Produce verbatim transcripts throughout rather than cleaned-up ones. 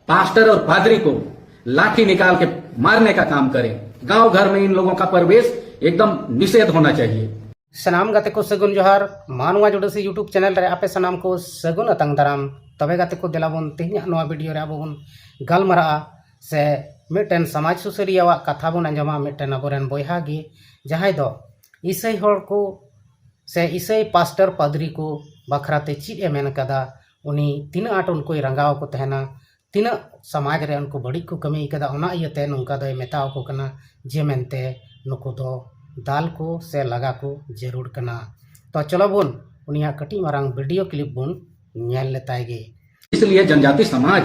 Pastor और पादरी को लाठी निकाल के मारने का काम करें। गांव घर में इन लोगों का प्रवेश एकदम निषेध होना चाहिए। ᱥᱟᱱᱟᱢ ᱜᱟᱛᱮ ᱠᱚ ᱥᱟᱹᱜᱩᱱ ᱡᱚᱦᱟᱨ᱾ ᱢᱟ ᱱᱚᱣᱟ ᱡᱩᱰᱟᱹᱥᱤ YouTube ᱪᱮᱱᱮᱞ ᱨᱮ ᱟᱯᱮ ᱥᱟᱱᱟᱢ ᱠᱚ ᱥᱟᱹᱜᱩᱱ ᱟᱛᱟᱝ ᱫᱟᱨᱟᱢ᱾ ᱛᱚᱵᱮ ᱜᱟᱛᱮ ᱠᱚ, ᱫᱮᱞᱟ ᱵᱚᱱ ᱛᱮᱦᱮᱧᱟᱜ ᱱᱚᱣᱟ ᱵᱷᱤᱰᱤᱭᱳ ᱨᱮ ᱟᱵᱚ ᱵᱚᱱ ᱜᱟᱞᱢᱟᱨᱟᱜᱼᱟ ᱥᱮ ᱢᱤᱫᱴᱮᱱ ᱥᱚᱢᱟᱡᱽ ᱥᱩᱥᱟᱹᱨᱤᱭᱟᱹᱣᱟᱜ ᱠᱟᱛᱷᱟ ᱵᱚᱱ ᱟᱸᱡᱚᱢᱟ, ᱢᱤᱫᱴᱮᱱ ᱟᱵᱚᱨᱮᱱ ᱵᱚᱭᱦᱟ ᱜᱮ, ᱡᱟᱦᱟᱸᱭ ᱫᱚ ᱤᱥᱟᱹᱭ ᱦᱚᱲ ᱠᱚ ᱥᱮ ᱤᱥᱟᱹᱭ ᱯᱟᱥᱴᱚᱨ ᱯᱟᱫᱽᱨᱤ ᱠᱚ ᱵᱟᱠᱷᱨᱟ ᱛᱮ ᱪᱮᱫ ᱮ ᱢᱮᱱ ᱠᱟᱫᱟ, ᱩᱱᱤ ᱛᱤᱱᱟᱹᱜ ᱟᱸᱴ ᱩᱱᱠᱩᱭ ᱨᱟᱸᱜᱟᱣ ᱠᱚ ᱛᱟᱦᱮᱱᱟ, ᱛᱤᱱᱟᱹᱜ ᱥᱚᱢᱟᱡᱽ ᱨᱮ ᱩᱱᱠᱩ ᱵᱟᱹᱲᱤᱡ ᱠᱚ ᱠᱟᱹᱢᱤ ᱠᱟᱫᱟ, ᱚᱱᱟ ᱤᱭᱟᱹᱛᱮ ᱱᱚᱝᱠᱟ ᱫᱚᱭ ᱢᱮᱛᱟ ᱟᱠᱚ ᱠᱟᱱᱟ ᱡᱮ ᱢᱮᱱᱛᱮ ᱱᱩᱠᱩ ᱫᱚ ᱫᱟᱞ ᱠᱚ ᱥᱮ ᱞᱟᱜᱟ ᱠᱚ ᱡᱟᱹᱨᱩᱲ ᱠᱟᱱᱟ᱾ ᱛᱚ ᱪᱚᱞᱚ ᱵᱚᱱ ᱩᱱᱤᱭᱟᱜ ᱠᱟᱹᱴᱤᱡ ᱢᱟᱨᱟᱝ ᱵᱷᱤᱰᱤᱭᱳ ᱠᱞᱤᱯ ᱵᱚᱱ ᱧᱮᱞ ᱞᱮᱛᱟᱭ ᱜᱮ᱾ इसलिए जनजाति समाज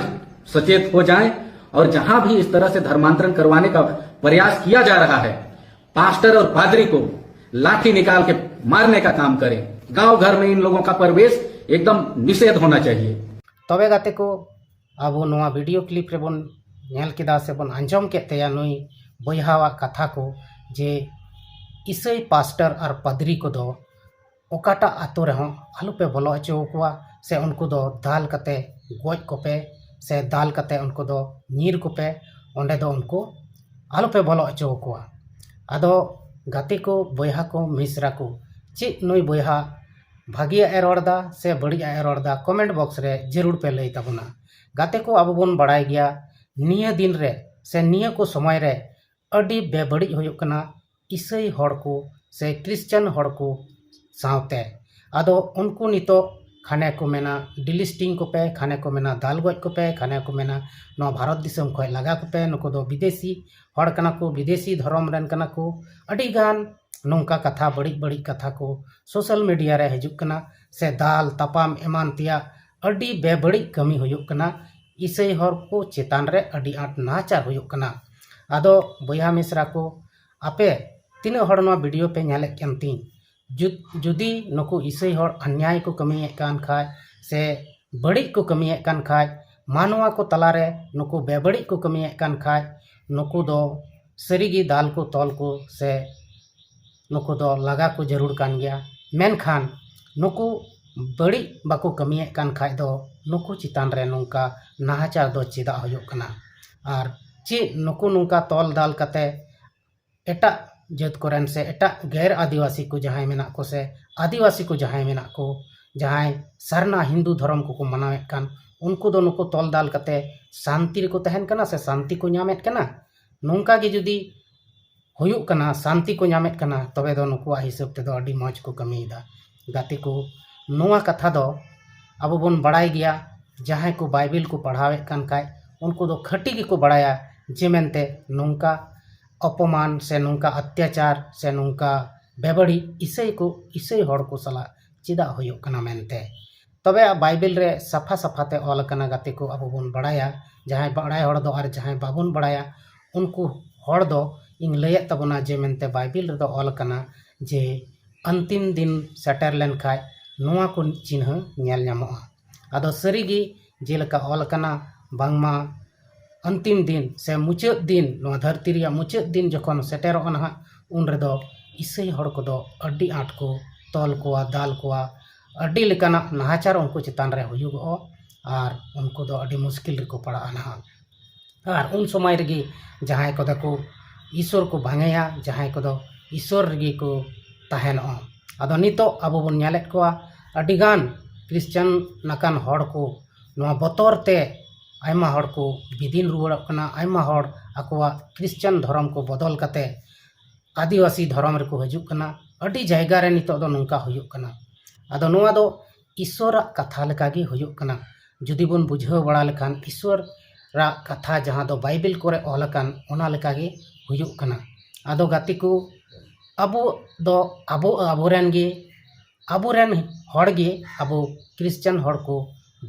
सचेत हो जाए और जहां भी इस तरह से धर्मांतरण करवाने का प्रयास किया जा रहा है, पास्टर और पादरी को लाठी निकाल के मारने का काम करें। गांव घर में इन लोगों का प्रवेश एकदम निषेध होना चाहिए। ᱛᱚᱵᱮ ᱜᱟᱛᱮ ᱠᱚ, ᱟᱵᱚ ᱱᱚᱣᱟ ᱵᱷᱤᱰᱤᱭᱳ ᱠᱞᱤᱯ ᱨᱮᱵᱚᱱ ᱧᱮᱞ ᱠᱮᱫᱟ ᱥᱮᱵᱚᱱ ᱟᱸᱡᱚᱢ ᱠᱮᱫ ᱛᱟᱭᱟ ᱱᱩᱭ ᱵᱚᱭᱦᱟᱣᱟᱜ ᱠᱟᱛᱷᱟ ᱠᱚ, ᱡᱮ ᱤᱥᱟᱹᱭ ᱯᱟᱥᱴᱚᱨ ᱟᱨ ᱯᱟᱫᱽᱨᱤ ᱠᱚᱫᱚ ᱚᱠᱟᱴᱟᱜ ᱟᱛᱳ ᱨᱮᱦᱚᱸ ᱟᱞᱚᱯᱮ ᱵᱚᱞᱚ ᱦᱚᱪᱚ ᱟᱠᱚᱣᱟ, ᱥᱮ ᱩᱱᱠᱩ ᱫᱚ ᱫᱟᱞ ᱠᱟᱛᱮ ᱜᱚᱡ ᱠᱚᱯᱮ, ᱥᱮ ᱫᱟᱞ ᱠᱟᱛᱮ ᱩᱱᱠᱩ ᱫᱚ ᱧᱤᱨ ᱠᱚᱯᱮ, ᱚᱸᱰᱮ ᱫᱚ ᱩᱱᱠᱩ ᱟᱞᱚᱯᱮ ᱵᱚᱞᱚ ᱦᱚᱪᱚ ᱟᱠᱚᱣᱟ᱾ ᱟᱫᱚ ᱜᱟᱛᱮ ᱠᱚ, ᱵᱚᱭᱦᱟ ᱠᱚ, ᱢᱤᱥᱨᱟ ᱠᱚ, ᱪᱮᱫ ᱱᱩᱭ ᱵᱚᱭᱦᱟ ᱵᱷᱟᱹᱜᱤᱭᱟᱜ ᱮ ᱨᱚᱲ ᱮᱫᱟ ᱥᱮ ᱵᱟᱹᱲᱤᱡᱟᱜ ᱮ ᱨᱚᱲ ᱮᱫᱟ, ᱠᱚᱢᱮᱱᱴ ᱵᱚᱠᱥ ᱨᱮ ᱡᱟᱹᱨᱩᱲ ᱯᱮ ᱞᱟᱹᱭ ᱛᱟᱵᱚᱱᱟ᱾ ᱜᱟᱛᱮ ᱠᱚ, ᱟᱵᱚ ᱵᱚᱱ ᱵᱟᱲᱟᱭ ᱜᱮᱭᱟ, ᱱᱤᱭᱟᱹ ᱫᱤᱱ ᱨᱮ ᱥᱮ ᱱᱤᱭᱟᱹ ᱠᱚ ᱥᱚᱢᱚᱭ ᱨᱮ ᱟᱹᱰᱤ ᱵᱮᱵᱟᱹᱲᱤᱡ ᱦᱩᱭᱩᱜ ᱠᱟᱱᱟ ᱤᱥᱟᱹᱭ ᱦᱚᱲ ᱠᱚ ᱥᱮ ᱠᱨᱤᱥᱪᱟᱱ ᱦᱚᱲ ᱠᱚ ᱥᱟᱶᱛᱮ᱾ ᱟᱫᱚ ᱩᱱᱠᱩ ᱱᱤᱛᱚᱜ ᱠᱷᱟᱱᱮ ᱠᱚ ᱢᱮᱱᱟ ᱰᱤᱞᱤᱥᱴᱤᱝ ᱠᱚᱯᱮ, ᱠᱷᱟᱱᱮ ᱠᱚ ᱢᱮᱱᱟ ᱫᱟᱞ ᱜᱚᱡ ᱠᱚᱯᱮ, ᱠᱷᱟᱱᱮ ᱠᱚ ᱢᱮᱱᱟ ᱱᱚᱣᱟ ᱵᱷᱟᱨᱚᱛ ᱫᱤᱥᱚᱢ ᱠᱷᱚᱱ ᱞᱟᱜᱟ ᱠᱚᱯᱮ, ᱱᱩᱠᱩ ᱫᱚ ᱵᱤᱫᱮᱥᱤ ᱦᱚᱲ ᱠᱟᱱᱟ ᱠᱚ, ᱵᱤᱫᱮᱥᱤ ᱫᱷᱚᱨᱚᱢ ᱨᱮᱱ ᱠᱟᱱᱟ ᱠᱚ᱾ ᱟᱹᱰᱤ ᱜᱟᱱ ᱱᱚᱝᱠᱟ ᱠᱟᱛᱷᱟ, ᱵᱟᱹᱲᱤᱡ ᱵᱟᱹᱲᱤᱡ ᱠᱟᱛᱷᱟ ᱠᱚ ᱥᱳᱥᱟᱞ ᱢᱤᱰᱤᱭᱟ ᱨᱮ ᱦᱤᱡᱩᱜ ᱠᱟᱱᱟ, ᱥᱮ ᱫᱟᱞ ᱛᱟᱯᱟᱢ ᱮᱢᱟᱱ ᱛᱮᱭᱟᱜ ᱟᱹᱰᱤ ᱵᱮᱵᱟᱹᱲᱤᱡ ᱠᱟᱹᱢᱤ ᱦᱩᱭᱩᱜ ᱠᱟᱱᱟ ᱤᱥᱟᱹᱭ ᱦᱚᱲ ᱠᱚ ᱪᱮᱛᱟᱱ ᱨᱮ, ᱟᱹᱰᱤ ᱟᱸᱴ ᱱᱟᱦᱟᱪᱟᱨ ᱦᱩᱭᱩᱜ ᱠᱟᱱᱟ᱾ ᱟᱫᱚ ᱵᱚᱭᱦᱟ ᱢᱤᱥᱨᱟ ᱠᱚ, ᱟᱯᱮ ᱛᱤᱱᱟᱹᱜ ᱦᱚᱲ ᱱᱚᱣᱟ ᱵᱷᱤᱰᱤᱭᱳ ᱯᱮ ᱧᱮᱞᱮᱫ ᱠᱟᱱ ᱛᱤᱧ, ᱡᱩᱫ-, ᱡᱩᱫᱤ ᱱᱩᱠᱩ ᱤᱥᱟᱹᱭ ᱦᱚᱲ ᱟᱱᱭᱟᱭ ᱠᱚ ᱠᱟᱹᱢᱤᱭᱮᱫ ᱠᱟᱱ ᱠᱷᱟᱡ ᱥᱮ ᱵᱟᱹᱲᱤᱡ ᱠᱚ ᱠᱟᱹᱢᱤᱭᱮᱫ ᱠᱟᱱ ᱠᱷᱟᱡ, ᱢᱟᱱᱣᱟ ᱠᱚ ᱛᱟᱞᱟᱨᱮ ᱱᱩᱠᱩ ᱵᱮᱵᱟᱹᱲᱤᱡ ᱠᱚ ᱠᱟᱹᱢᱤᱭᱮᱫ ᱠᱟᱱ ᱠᱷᱟᱡ, ᱱᱩᱠᱩ ᱫᱚ ᱥᱟᱹᱨᱤᱜᱮ ᱫᱟᱞ ᱠᱚ ᱛᱚᱞ ᱠᱚ ᱥᱮ ᱱᱩᱠᱩ ᱫᱚ ᱞᱟᱜᱟ ᱠᱚ ᱡᱟᱹᱨᱩᱲ ᱠᱟᱱ ᱜᱮᱭᱟ᱾ ᱢᱮᱱᱠᱷᱟᱱ ᱱᱩᱠᱩ ᱵᱟᱹᱲᱤᱡ ᱵᱟᱠᱚ ᱠᱟᱹᱢᱤᱭᱮᱫ ᱠᱟᱱ ᱠᱷᱟᱡ ᱫᱚ ᱱᱩᱠᱩ ᱪᱮᱛᱟᱱ ᱨᱮ ᱱᱚᱝᱠᱟ ᱱᱟᱦᱟᱪᱟᱨ ᱫᱚ ᱪᱮᱫᱟᱜ ᱦᱩᱭᱩᱜ ᱠᱟᱱᱟ? ᱟᱨ ᱪᱮᱫ ᱱᱩᱠᱩ ᱱᱚᱝᱠᱟ ᱛᱚᱞ ᱫᱟᱞ ᱠᱟᱛᱮ ᱮᱴᱟᱜ ᱡᱟᱹᱛ ᱠᱚᱨᱮᱱ ᱥᱮ ᱮᱴᱟᱜ ᱜᱮᱨ ᱟᱹᱫᱤᱵᱟᱹᱥᱤ ᱠᱚ ᱡᱟᱦᱟᱸᱭ ᱢᱮᱱᱟᱜ ᱠᱚ ᱥᱮ ᱟᱹᱫᱤᱵᱟᱹᱥᱤ ᱠᱚ ᱡᱟᱦᱟᱸᱭ ᱢᱮᱱᱟᱜ ᱠᱚ, ᱡᱟᱦᱟᱸᱭ ᱥᱟᱨᱱᱟ ᱦᱤᱱᱫᱩ ᱫᱷᱚᱨᱚᱢ ᱠᱚᱠᱚ ᱢᱟᱱᱟᱣᱮᱫ ᱠᱟᱱ, ᱩᱱᱠᱩ ᱫᱚ ᱱᱩᱠᱩ ᱛᱚᱞ ᱫᱟᱞ ᱠᱟᱛᱮ ᱥᱟᱱᱛᱤ ᱨᱮᱠᱚ ᱛᱟᱦᱮᱱ ᱠᱟᱱᱟ ᱥᱮ ᱥᱟᱱᱛᱤ ᱠᱚ ᱧᱟᱢᱮᱫ ᱠᱟᱱᱟ? ᱱᱚᱝᱠᱟ ᱜᱮ ᱡᱩᱫᱤ ᱦᱩᱭᱩᱜ ᱠᱟᱱᱟ, ᱥᱟᱱᱛᱤ ᱠᱚ ᱧᱟᱢᱮᱫ ᱠᱟᱱᱟ, ᱛᱚᱵᱮ ᱫᱚ ᱱᱩᱠᱩᱣᱟᱜ ᱦᱤᱥᱟᱹᱵ ᱛᱮᱫᱚ ᱟᱹᱰᱤ ᱢᱚᱡᱽ ᱠᱚ ᱠᱟᱹᱢᱤᱭᱮᱫᱟ᱾ ᱜᱟᱛᱮ ᱠᱚ, ᱱᱚᱣᱟ ᱠᱟᱛᱷᱟ ᱫᱚ ᱟᱵᱚ ᱵᱚᱱ ᱵᱟᱲᱟᱭ ᱜᱮᱭᱟ, ᱡᱟᱦᱟᱸᱭ ᱠᱚ ᱵᱟᱭᱵᱮᱞ ᱠᱚ ᱯᱟᱲᱦᱟᱣᱮᱫ ᱠᱟᱱ ᱠᱷᱟᱡ ᱩᱱᱠᱩ ᱫᱚ ᱠᱷᱟᱹᱴᱤ ᱜᱮᱠᱚ ᱵᱟᱲᱟᱭᱟ ᱡᱮ ᱢᱮᱱᱛᱮ ᱱᱚᱝᱠᱟ ᱚᱯᱚᱢᱟᱱ ᱥᱮ ᱱᱚᱝᱠᱟ ᱚᱛᱛᱟᱪᱟᱨ ᱥᱮ ᱱᱚᱝᱠᱟ ᱵᱮᱵᱟᱹᱲᱤᱡ ᱤᱥᱟᱹᱭ ᱠᱚ, ᱤᱥᱟᱹᱭ ᱦᱚᱲ ᱠᱚ ᱥᱟᱞᱟᱜ ᱪᱮᱫᱟᱜ ᱦᱩᱭᱩᱜ ᱠᱟᱱᱟ ᱢᱮᱱᱛᱮ᱾ ᱛᱚᱵᱮ ᱵᱟᱭᱵᱮᱞ ᱨᱮ ᱥᱟᱯᱷᱟ ᱥᱟᱯᱷᱟ ᱛᱮ ᱚᱞ ᱟᱠᱟᱱᱟ ᱜᱟᱛᱮ ᱠᱚ, ᱟᱵᱚ ᱵᱚᱱ ᱵᱟᱲᱟᱭᱟ, ᱡᱟᱦᱟᱸᱭ ᱵᱟᱲᱟᱭ ᱦᱚᱲ ᱫᱚ ᱟᱨ ᱡᱟᱦᱟᱸᱭ ᱵᱟᱵᱚᱱ ᱵᱟᱲᱟᱭᱟ, ᱩᱱᱠᱩ ᱦᱚᱲ ᱫᱚ ᱤᱧ ᱞᱟᱹᱭᱮᱫ ᱛᱟᱵᱚᱱᱟ ᱡᱮ ᱢᱮᱱᱛᱮ ᱵᱟᱭᱵᱮᱞ ᱨᱮᱫᱚ ᱚᱞ ᱟᱠᱟᱱᱟ ᱡᱮ ᱟᱱᱛᱤᱢ ᱫᱤᱱ ᱥᱮᱴᱮᱨ ᱞᱮᱱᱠᱷᱟᱡ ᱱᱚᱣᱟ ᱠᱚ ᱪᱤᱱᱦᱟᱹ ᱧᱮᱞ ᱧᱟᱢᱚᱜᱼᱟ᱾ ᱟᱫᱚ ᱥᱟᱹᱨᱤᱜᱮ ᱡᱮᱞᱮᱠᱟ ᱚᱞ ᱟᱠᱟᱱᱟ, ᱵᱟᱝᱢᱟ ᱟᱱᱛᱤᱢ ᱫᱤᱱ ᱥᱮ ᱢᱩᱪᱟᱹᱫ ᱫᱤᱱ, ᱱᱚᱣᱟ ᱫᱷᱟᱹᱨᱛᱤ ᱨᱮᱭᱟᱜ ᱢᱩᱪᱟᱹᱫ ᱫᱤᱱ ᱡᱚᱠᱷᱚᱱ ᱥᱮᱴᱮᱨᱚᱜᱼᱟ ᱱᱟᱦᱟᱜ, ᱩᱱ ᱨᱮᱫᱚ ᱤᱥᱟᱹᱭ ᱦᱚᱲ ᱠᱚᱫᱚ ᱟᱹᱰᱤ ᱟᱸᱴ ᱠᱚ ᱛᱚᱞ ᱠᱚᱣᱟ, ᱫᱟᱞ ᱠᱚᱣᱟ, ᱟᱹᱰᱤ ᱞᱮᱠᱟᱱᱟᱜ ᱱᱟᱦᱟᱪᱟᱨ ᱩᱱᱠᱩ ᱪᱮᱛᱟᱱ ᱨᱮ ᱦᱩᱭᱩᱜᱚᱜᱼᱟ ᱟᱨ ᱩᱱᱠᱩ ᱫᱚ ᱟᱹᱰᱤ ᱢᱩᱥᱠᱤᱞ ᱨᱮᱠᱚ ᱯᱟᱲᱟᱜᱼᱟ ᱱᱟᱦᱟᱜ᱾ ᱟᱨ ᱩᱱ ᱥᱚᱢᱚᱭ ᱨᱮᱜᱮ ᱡᱟᱦᱟᱸᱭ ᱠᱚᱫᱚ ᱠᱚ ᱤᱥᱚᱨ ᱠᱚ ᱵᱷᱟঙᱮᱭᱟ, ᱡᱟᱦᱟᱸᱭ ᱠᱚᱫᱚ ᱤᱥᱚᱨ ᱨᱮᱜᱮ ᱠᱚ ᱛᱟᱦᱮᱱᱚᱜᱼᱟ᱾ ᱟᱫᱚ ᱱᱤᱛᱚᱜ ᱟᱵᱚ ᱵᱚᱱ ᱧᱮᱞᱮᱫ ᱠᱚᱣᱟ, ᱟᱹᱰᱤᱜᱟᱱ ᱠᱷᱨᱤᱥᱪᱟᱱ ᱟᱠᱟᱱ ᱦᱚᱲ ᱠᱚ ᱱᱚᱣᱟ ᱵᱚᱛᱚᱨ ᱛᱮ ᱟᱭᱢᱟ ᱦᱚᱲ ᱠᱚ ᱵᱤᱫᱤᱱ ᱨᱩᱣᱟᱹᱲᱚᱜ ᱠᱟᱱᱟ, ᱟᱭᱢᱟ ᱦᱚᱲ ᱟᱠᱚᱣᱟᱜ ᱠᱷᱨᱤᱥᱪᱟᱱ ᱫᱷᱚᱨᱚᱢ ᱠᱚ ᱵᱚᱫᱚᱞ ᱠᱟᱛᱮ ᱟᱹᱫᱤᱵᱟᱹᱥᱤ ᱫᱷᱚᱨᱚᱢ ᱨᱮᱠᱚ ᱦᱤᱡᱩᱜ ᱠᱟᱱᱟ᱾ ᱟᱹᱰᱤ ᱡᱟᱭᱜᱟ ᱨᱮ ᱱᱤᱛᱚᱜ ᱫᱚ ᱱᱚᱝᱠᱟ ᱦᱩᱭᱩᱜ ᱠᱟᱱᱟ᱾ ᱟᱫᱚ ᱱᱚᱣᱟ ᱫᱚ ᱤᱥᱚᱨᱟᱜ ᱠᱟᱛᱷᱟ ᱞᱮᱠᱟ ᱜᱮ ᱦᱩᱭᱩᱜ ᱠᱟᱱᱟ᱾ ᱡᱩᱫᱤ ᱵᱚᱱ ᱵᱩᱡᱷᱟᱹᱣ ᱵᱟᱲᱟ ᱞᱮᱠᱷᱟᱱ, ᱤᱥᱚᱨᱟᱜ ᱠᱟᱛᱷᱟ ᱡᱟᱦᱟᱸ ᱫᱚ ᱵᱟᱭᱵᱮᱞ ᱠᱚᱨᱮ ᱚᱞ ᱟᱠᱟᱱ, ᱚᱱᱟ ᱞᱮᱠᱟ ᱜᱮ ᱦᱩᱭᱩᱜ ᱠᱟᱱᱟ᱾ ᱟᱫᱚ ᱜᱟᱛᱮ ᱠᱚ, ᱟᱵᱚ ᱫᱚ ᱟᱵᱚ, ᱟᱵᱚᱨᱮᱱ ᱜᱮ, ᱟᱵᱚᱨᱮᱱ ᱦᱚᱲ ᱜᱮ ᱟᱵᱚ ᱠᱷᱨᱤᱥᱪᱟᱱ ᱦᱚᱲ ᱠᱚ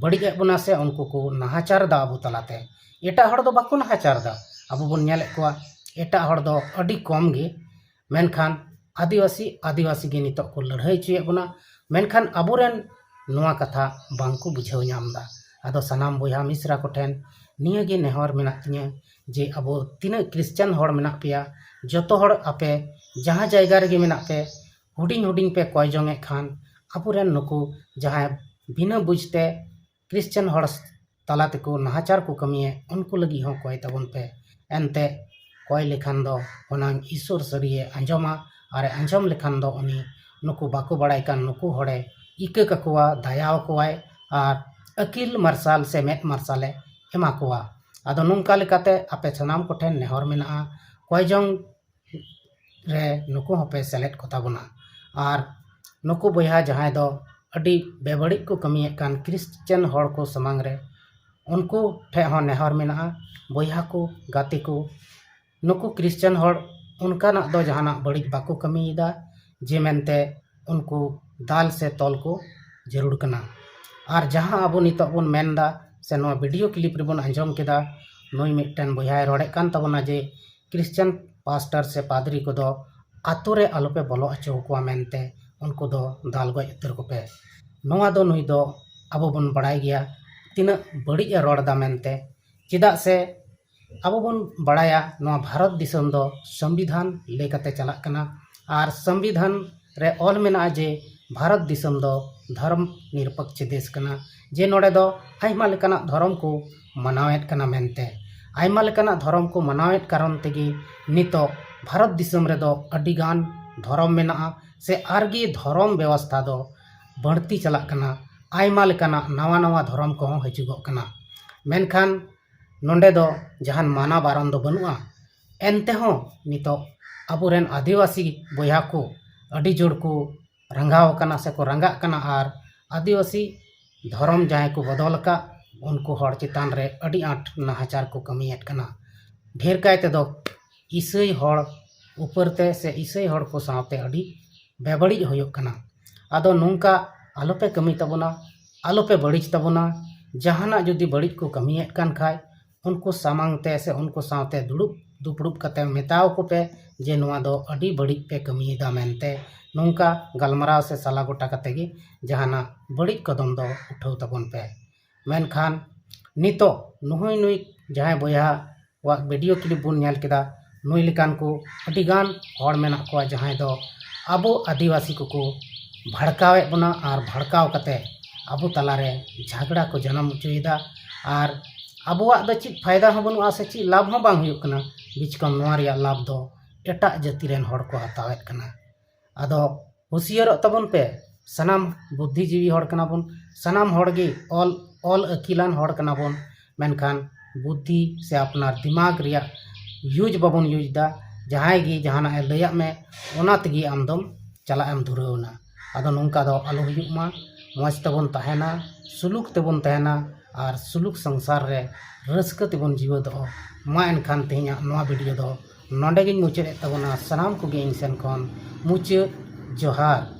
ᱵᱟᱹᱲᱤᱡ ᱮᱫ ᱵᱚᱱᱟ ᱥᱮ ᱩᱱᱠᱩ ᱠᱚ ᱱᱟᱦᱟᱪᱟᱨ ᱮᱫᱟ ᱟᱵᱚ ᱛᱟᱞᱟᱛᱮ᱾ ᱮᱴᱟᱜ ᱦᱚᱲ ᱫᱚ ᱵᱟᱠᱚ ᱱᱟᱦᱟᱪᱟᱨ ᱮᱫᱟ᱾ ᱟᱵᱚ ᱵᱚᱱ ᱧᱮᱞᱮᱫ ᱠᱚᱣᱟ ᱮᱴᱟᱜ ᱦᱚᱲ ᱫᱚ ᱟᱹᱰᱤ ᱠᱚᱢ ᱜᱮ, ᱢᱮᱱᱠᱷᱟᱱ ᱟᱹᱫᱤᱵᱟᱹᱥᱤ, ᱟᱹᱫᱤᱵᱟᱹᱥᱤ ᱜᱮ ᱱᱤᱛᱚᱜ ᱠᱚ ᱞᱟᱹᱲᱦᱟᱹᱭ ᱦᱚᱪᱚᱭᱮᱫ ᱵᱚᱱᱟ᱾ ᱢᱮᱱᱠᱷᱟᱱ ᱟᱵᱚᱨᱮᱱ ᱱᱚᱣᱟ ᱠᱟᱛᱷᱟ ᱵᱟᱝ ᱠᱚ ᱵᱩᱡᱷᱟᱹᱣ ᱧᱟᱢ ᱮᱫᱟ᱾ ᱟᱫᱚ ᱥᱟᱱᱟᱢ ᱵᱚᱭᱦᱟ ᱢᱤᱥᱨᱟ ᱠᱚᱴᱷᱮᱱ ᱱᱤᱭᱟᱹ ᱜᱮ ᱱᱮᱦᱚᱨ ᱢᱮᱱᱟᱜ ᱛᱤᱧᱟᱹ ᱡᱮ ᱟᱵᱚ ᱛᱤᱱᱟᱹᱜ ᱠᱷᱨᱤᱥᱪᱟᱱ ᱦᱚᱲ ᱢᱮᱱᱟᱜ ᱯᱮᱭᱟ, ᱡᱚᱛᱚ ᱦᱚᱲ ᱟᱯᱮ ᱡᱟᱦᱟᱸ ᱡᱟᱭᱜᱟ ᱨᱮᱜᱮ ᱢᱮᱱᱟᱜ ᱯᱮ, ᱦᱩᱰᱤᱧ ᱦᱩᱰᱤᱧ ᱯᱮ ᱠᱚᱭ ᱡᱚᱝ ᱮᱫ ᱠᱷᱟᱱ ᱟᱵᱚᱨᱮᱱ ᱱᱩᱠᱩ ᱡᱟᱦᱟᱸᱭ ᱵᱤᱱᱟᱹ ᱵᱩᱡᱽᱛᱮ ᱠᱷᱨᱤᱥᱪᱟᱱ ᱦᱚᱲ ᱛᱟᱞᱟ ᱛᱮᱠᱚ ᱱᱟᱦᱟᱪᱟᱨ ᱠᱚ ᱠᱟᱹᱢᱤᱭᱮᱫ, ᱩᱱᱠᱩ ᱞᱟᱹᱜᱤᱫ ᱦᱚᱸ ᱠᱚᱭ ᱛᱟᱵᱚᱱ ᱯᱮ᱾ ᱮᱱᱛᱮ ᱠᱚᱭ ᱞᱮᱠᱷᱟᱱ ᱫᱚ ᱦᱩᱱᱟᱹᱝ ᱤᱥᱚᱨ ᱥᱟᱹᱨᱤᱭᱮ ᱟᱸᱡᱚᱢᱟ, ᱟᱨ ᱮ ᱟᱸᱡᱚᱢ ᱞᱮᱠᱷᱟᱱ ᱫᱚ ᱩᱱᱤ ᱱᱩᱠᱩ ᱵᱟᱠᱚ ᱵᱟᱲᱟᱭ ᱠᱟᱱ ᱱᱩᱠᱩ ᱦᱚᱲᱮ ᱤᱠᱟᱹ ᱠᱟᱠᱚᱣᱟ, ᱫᱟᱭᱟ ᱟᱠᱚᱣᱟᱭ, ᱟᱨ ᱟᱹᱠᱤᱞ ᱢᱟᱨᱥᱟᱞ ᱥᱮ ᱢᱮᱫ ᱢᱟᱨᱥᱟᱞᱮ ᱮᱢᱟ ᱠᱚᱣᱟ᱾ ᱟᱫᱚ ᱱᱚᱝᱠᱟ ᱞᱮᱠᱟᱛᱮ ᱟᱯᱮ ᱥᱟᱱᱟᱢ ᱠᱚᱴᱷᱮᱱ ᱱᱮᱦᱚᱨ ᱢᱮᱱᱟᱜᱼᱟ, ᱠᱚᱭ ᱡᱚᱝ ᱨᱮ ᱱᱩᱠᱩ ᱦᱚᱸᱯᱮ ᱥᱮᱞᱮᱫ ᱠᱚᱛᱟ ᱵᱚᱱᱟ᱾ ᱟᱨ ᱱᱩᱠᱩ ᱵᱚᱭᱦᱟ ᱡᱟᱦᱟᱸᱭ ᱫᱚ ᱟᱹᱰᱤ ᱵᱮᱵᱟᱹᱲᱤᱡ ᱠᱚ ᱠᱟᱹᱢᱤᱭᱮᱫ ᱠᱟᱱ ᱠᱷᱨᱤᱥᱪᱟᱱ ᱦᱚᱲ ᱠᱚ ᱥᱟᱢᱟᱝ ᱨᱮ, ᱩᱱᱠᱩ ᱴᱷᱮᱱ ᱦᱚᱸ ᱱᱮᱦᱚᱨ ᱢᱮᱱᱟᱜᱼᱟ, ᱵᱚᱭᱦᱟ ᱠᱚ, ᱜᱟᱛᱮ ᱠᱚ, ᱱᱩᱠᱩ ᱠᱷᱨᱤᱥᱪᱟᱱ ᱦᱚᱲ ᱚᱱᱠᱟᱱᱟᱜ ᱫᱚ ᱡᱟᱦᱟᱱᱟᱜ ᱵᱟᱹᱲᱤᱡ ᱵᱟᱠᱚ ᱠᱟᱹᱢᱤᱭᱮᱫᱟ ᱡᱮ ᱢᱮᱱᱛᱮ ᱩᱱᱠᱩ ᱫᱟᱞ ᱥᱮ ᱛᱚᱞ ᱠᱚ ᱡᱟᱹᱨᱩᱲ ᱠᱟᱱᱟ᱾ ᱟᱨ ᱡᱟᱦᱟᱸ ᱟᱵᱚ ᱱᱤᱛᱚᱜ ᱵᱚᱱ ᱢᱮᱱᱫᱟ ᱥᱮ ᱱᱚᱣᱟ ᱵᱷᱤᱰᱤᱭᱳ ᱠᱞᱤᱯ ᱨᱮᱵᱚᱱ ᱟᱸᱡᱚᱢ ᱠᱮᱫᱟ, ᱱᱩᱭ ᱢᱤᱫᱴᱮᱱ ᱵᱚᱭᱦᱟᱭ ᱨᱚᱲᱮᱫ ᱠᱟᱱ ᱛᱟᱵᱚᱱᱟ ᱡᱮ ᱠᱷᱨᱤᱥᱪᱟᱱ ᱯᱟᱥᱴᱟᱨ ᱥᱮ ᱯᱟᱫᱽᱨᱤ ᱠᱚᱫᱚ ᱟᱛᱳ ᱨᱮ ᱟᱞᱚᱯᱮ ᱵᱚᱞᱚ ᱦᱚᱪᱚ ᱟᱠᱚᱣᱟ ᱢᱮᱱᱛᱮ ᱩᱱᱠᱩ ᱫᱚ ᱫᱟᱞ ᱜᱚᱡ ᱩᱛᱟᱹᱨ ᱠᱚᱯᱮ᱾ ᱱᱚᱣᱟ ᱫᱚ ᱱᱩᱭ ᱫᱚ ᱟᱵᱚ ᱵᱚᱱ ᱵᱟᱲᱟᱭ ᱜᱮᱭᱟ ᱛᱤᱱᱟᱹᱜ ᱵᱟᱹᱲᱤᱡ ᱮ ᱨᱚᱲ ᱮᱫᱟ ᱢᱮᱱᱛᱮ, ᱪᱮᱫᱟᱜ ᱥᱮ ᱟᱵᱚ ᱵᱚᱱ ᱵᱟᱲᱟᱭᱟ ᱱᱚᱣᱟ ᱵᱷᱟᱨᱚᱛ ᱫᱤᱥᱚᱢ ᱫᱚ ᱥᱚᱝᱵᱤᱫᱷᱟᱱ ᱞᱮᱠᱟᱛᱮ ᱪᱟᱞᱟᱜ ᱠᱟᱱᱟ, ᱟᱨ ᱥᱚᱝᱵᱤᱫᱷᱟᱱ ᱨᱮ ᱚᱞ ᱢᱮᱱᱟᱜᱼᱟ ᱡᱮ ᱵᱷᱟᱨᱚᱛ ᱫᱤᱥᱚᱢ ᱫᱚ ᱫᱷᱚᱨᱚᱢ ᱱᱤᱨᱯᱚᱠᱠᱷ ᱫᱮᱥ ᱠᱟᱱᱟ, ᱡᱮ ᱱᱚᱰᱮ ᱫᱚ ᱟᱭᱢᱟ ᱞᱮᱠᱟᱱᱟᱜ ᱫᱷᱚᱨᱚᱢ ᱠᱚ ᱢᱟᱱᱟᱣᱮᱫ ᱠᱟᱱᱟ ᱢᱮᱱᱛᱮ᱾ ᱟᱭᱢᱟ ᱞᱮᱠᱟᱱᱟᱜ ᱫᱷᱚᱨᱚᱢ ᱠᱚ ᱢᱟᱱᱟᱣᱮᱫ ᱠᱟᱨᱚᱱ ᱛᱮᱜᱮ ᱱᱤᱛᱚᱜ ᱵᱷᱟᱨᱚᱛ ᱫᱤᱥᱚᱢ ᱨᱮᱫᱚ ᱟᱹᱰᱤᱜᱟᱱ ᱫᱷᱚᱨᱚᱢ ᱢᱮᱱᱟᱜᱼᱟ, ᱥᱮ ᱟᱨᱜᱮ ᱫᱷᱚᱨᱚᱢ ᱵᱮᱵᱚᱥᱛᱷᱟ ᱫᱚ ᱵᱟᱹᱲᱛᱤ ᱪᱟᱞᱟᱜ ᱠᱟᱱᱟ᱾ ᱟᱭᱢᱟ ᱞᱮᱠᱟᱱᱟᱜ ᱱᱟᱣᱟ ᱱᱟᱣᱟ ᱫᱷᱚᱨᱚᱢ ᱠᱚᱦᱚᱸ ᱦᱤᱡᱩᱜᱚᱜ ᱠᱟᱱᱟ, ᱢᱮᱱᱠᱷᱟᱱ ᱱᱚᱰᱮ ᱫᱚ ᱡᱟᱦᱟᱱ ᱢᱟᱱᱟ ᱵᱟᱨᱚᱱ ᱫᱚ ᱵᱟᱹᱱᱩᱜᱼᱟ᱾ ᱮᱱᱛᱮᱦᱚᱸ ᱱᱤᱛᱚᱜ ᱟᱵᱚᱨᱮᱱ ᱟᱹᱫᱤᱵᱟᱹᱥᱤ ᱵᱚᱭᱦᱟ ᱠᱚ ᱟᱹᱰᱤ ᱡᱳᱨ ᱠᱚ ᱨᱟᱸᱜᱟᱣ ᱟᱠᱟᱱᱟ ᱥᱮᱠᱚ ᱨᱟᱸᱜᱟᱜ ᱠᱟᱱᱟ, ᱟᱨ ᱟᱹᱫᱤᱵᱟᱹᱥᱤ ᱫᱷᱚᱨᱚᱢ ᱡᱟᱦᱟᱸᱭ ᱠᱚ ᱵᱚᱫᱚᱞ ᱟᱠᱟᱫ, ᱩᱱᱠᱩ ᱦᱚᱲ ᱪᱮᱛᱟᱱ ᱨᱮ ᱟᱹᱰᱤ ᱟᱸᱴ ᱱᱟᱦᱟᱪᱟᱨ ᱠᱚ ᱠᱟᱹᱢᱤᱭᱮᱫ ᱠᱟᱱᱟ᱾ ᱰᱷᱮᱨ ᱠᱟᱭ ᱛᱮᱫᱚ ᱤᱥᱟᱹᱭ ᱦᱚᱲ ᱩᱯᱟᱹᱨ ᱛᱮ ᱥᱮ ᱤᱥᱟᱹᱭ ᱦᱚᱲ ᱠᱚ ᱥᱟᱶᱛᱮ ᱟᱹᱰᱤ ᱵᱮᱵᱟᱹᱲᱤᱡ ᱦᱩᱭᱩᱜ ᱠᱟᱱᱟ᱾ ᱟᱫᱚ ᱱᱚᱝᱠᱟ ᱟᱞᱚᱯᱮ ᱠᱟᱹᱢᱤ ᱛᱟᱵᱚᱱᱟ, ᱟᱞᱚᱯᱮ ᱵᱟᱹᱲᱤᱡ ᱛᱟᱵᱚᱱᱟ᱾ ᱡᱟᱦᱟᱱᱟᱜ ᱡᱩᱫᱤ ᱵᱟᱹᱲᱤᱡ ᱠᱚ ᱠᱟᱹᱢᱤᱭᱮᱫ ᱠᱟᱱ ᱠᱷᱟᱡ, ᱩᱱᱠᱩ ᱥᱟᱢᱟᱝ ᱛᱮ ᱥᱮ ᱩᱱᱠᱩ ᱥᱟᱶᱛᱮ ᱫᱩᱲᱩᱵ ᱫᱩᱯᱲᱩᱵ ᱠᱟᱛᱮ ᱢᱮᱛᱟᱣ ᱠᱚᱯᱮ ᱡᱮ ᱱᱚᱣᱟ ᱫᱚ ᱟᱹᱰᱤ ᱵᱟᱹᱲᱤᱡ ᱯᱮ ᱠᱟᱹᱢᱤᱭᱮᱫᱟ ᱢᱮᱱᱛᱮ᱾ ᱱᱚᱝᱠᱟ ᱜᱟᱞᱢᱟᱨᱟᱣ ᱥᱮ ᱥᱟᱞᱟ ᱜᱚᱴᱟ ᱠᱟᱛᱮ ᱜᱮ ᱡᱟᱦᱟᱱᱟᱜ ᱵᱟᱹᱲᱤᱡ ᱠᱚᱫᱚᱢ ᱫᱚ ᱩᱴᱷᱟᱹᱣ ᱛᱟᱵᱚᱱ ᱯᱮ᱾ ᱢᱮᱱᱠᱷᱟᱱ ᱱᱤᱛᱚᱜ ᱱᱩᱦᱩᱭ ᱱᱩᱭ ᱡᱟᱦᱟᱸᱭ ᱵᱚᱭᱦᱟ ᱣᱟᱜ ᱵᱷᱤᱰᱤᱭᱳ ᱠᱞᱤᱯ ᱵᱚᱱ ᱧᱮᱞ ᱠᱮᱫᱟ, ᱱᱩᱭ ᱞᱮᱠᱟᱱ ᱠᱚ ᱟᱹᱰᱤᱜᱟᱱ ᱦᱚᱲ ᱢᱮᱱᱟᱜ ᱠᱚᱣᱟ ᱡᱟᱦᱟᱸᱭ ᱫᱚ ᱟᱵᱚ ᱟᱹᱫᱤᱵᱟᱹᱥᱤ ᱠᱚᱠᱚ ᱵᱷᱟᱲᱠᱟᱣᱮᱫ ᱵᱚᱱᱟ ᱟᱨ ᱵᱷᱟᱲᱠᱟᱣ ᱠᱟᱛᱮ ᱟᱵᱚ ᱛᱟᱞᱟᱨᱮ ᱡᱷᱟᱜᱽᱲᱟ ᱠᱚ ᱡᱟᱱᱟᱢ ᱦᱚᱪᱚᱭᱮᱫᱟ᱾ ᱟᱨ ᱟᱵᱚᱣᱟᱜ ᱫᱚ ᱪᱮᱫ ᱯᱷᱟᱭᱫᱟ ᱦᱚᱸ ᱵᱟᱹᱱᱩᱜᱼᱟ ᱥᱮ ᱪᱮᱫ ᱞᱟᱵᱷ ᱦᱚᱸ ᱵᱟᱝ ᱦᱩᱭᱩᱜ ᱠᱟᱱᱟ᱾ ᱵᱤᱪᱠᱚᱢ ᱱᱚᱣᱟ ᱨᱮᱭᱟᱜ ᱞᱟᱵᱷ ᱫᱚ ᱮᱴᱟᱜ ᱡᱟᱹᱛᱤ ᱨᱮᱱ ᱦᱚᱲ ᱠᱚ ᱦᱟᱛᱟᱣᱮᱫ ᱠᱟᱱᱟ᱾ ᱟᱫᱚ ᱦᱩᱸᱥᱤᱭᱟᱹᱨᱚᱜ ᱛᱟᱵᱚᱱ ᱯᱮ, ᱥᱟᱱᱟᱢ ᱵᱩᱫᱽᱫᱷᱤᱡᱤᱵᱤ ᱦᱚᱲ ᱠᱟᱱᱟ ᱵᱚᱱ, ᱥᱟᱱᱟᱢ ᱦᱚᱲ ᱜᱮ ᱚᱞ, ᱚᱞ ᱟᱹᱠᱤᱞᱟᱱ ᱦᱚᱲ ᱠᱟᱱᱟ ᱵᱚᱱ, ᱢᱮᱱᱠᱷᱟᱱ ᱵᱩᱫᱽᱫᱷᱤ ᱥᱮ ᱟᱯᱱᱟᱨ ᱫᱤᱢᱟᱜᱽ ᱨᱮᱭᱟᱜ ᱤᱭᱩᱡᱽ ᱵᱟᱵᱚᱱ ᱤᱭᱩᱡᱽ ᱮᱫᱟ᱾ ᱡᱟᱦᱟᱸᱭ ᱜᱮ ᱡᱟᱦᱟᱱᱟᱜ ᱮ ᱞᱟᱹᱭᱟᱫ ᱢᱮ, ᱚᱱᱟ ᱛᱮᱜᱮ ᱟᱢ ᱫᱚᱢ ᱪᱟᱞᱟᱜ ᱮᱢ ᱫᱷᱩᱨᱟᱹᱣᱱᱟ᱾ ᱟᱫᱚ ᱱᱚᱝᱠᱟ ᱫᱚ ᱟᱞᱚ ᱦᱩᱭᱩᱜ ᱢᱟ, ᱢᱚᱡᱽ ᱛᱮᱵᱚᱱ ᱛᱟᱦᱮᱱᱟ, ᱥᱩᱞᱩᱠ ᱛᱮᱵᱚᱱ ᱛᱟᱦᱮᱱᱟ ᱟᱨ ᱥᱩᱞᱩᱠ ᱥᱚᱝᱥᱟᱨ ᱨᱮ ᱨᱟᱹᱥᱠᱟᱹ ᱛᱮᱵᱚᱱ ᱡᱤᱣᱮᱫᱚᱜᱼᱟ᱾ ᱢᱟ ᱮᱱᱠᱷᱟᱱ ᱛᱮᱦᱮᱧᱟᱜ ᱱᱚᱣᱟ ᱵᱷᱤᱰᱤᱭᱳ ᱫᱚ ᱱᱚᱰᱮ ᱜᱤᱧ ᱢᱩᱪᱟᱹᱫ ᱮᱫ ᱛᱟᱵᱚᱱᱟ᱾ ᱥᱟᱱᱟᱢ ᱠᱚᱜᱮ ᱤᱧ ᱥᱮᱱ ᱠᱷᱚᱱ ᱢᱩᱪᱟᱹᱫ ᱡᱚᱦᱟᱨ᱾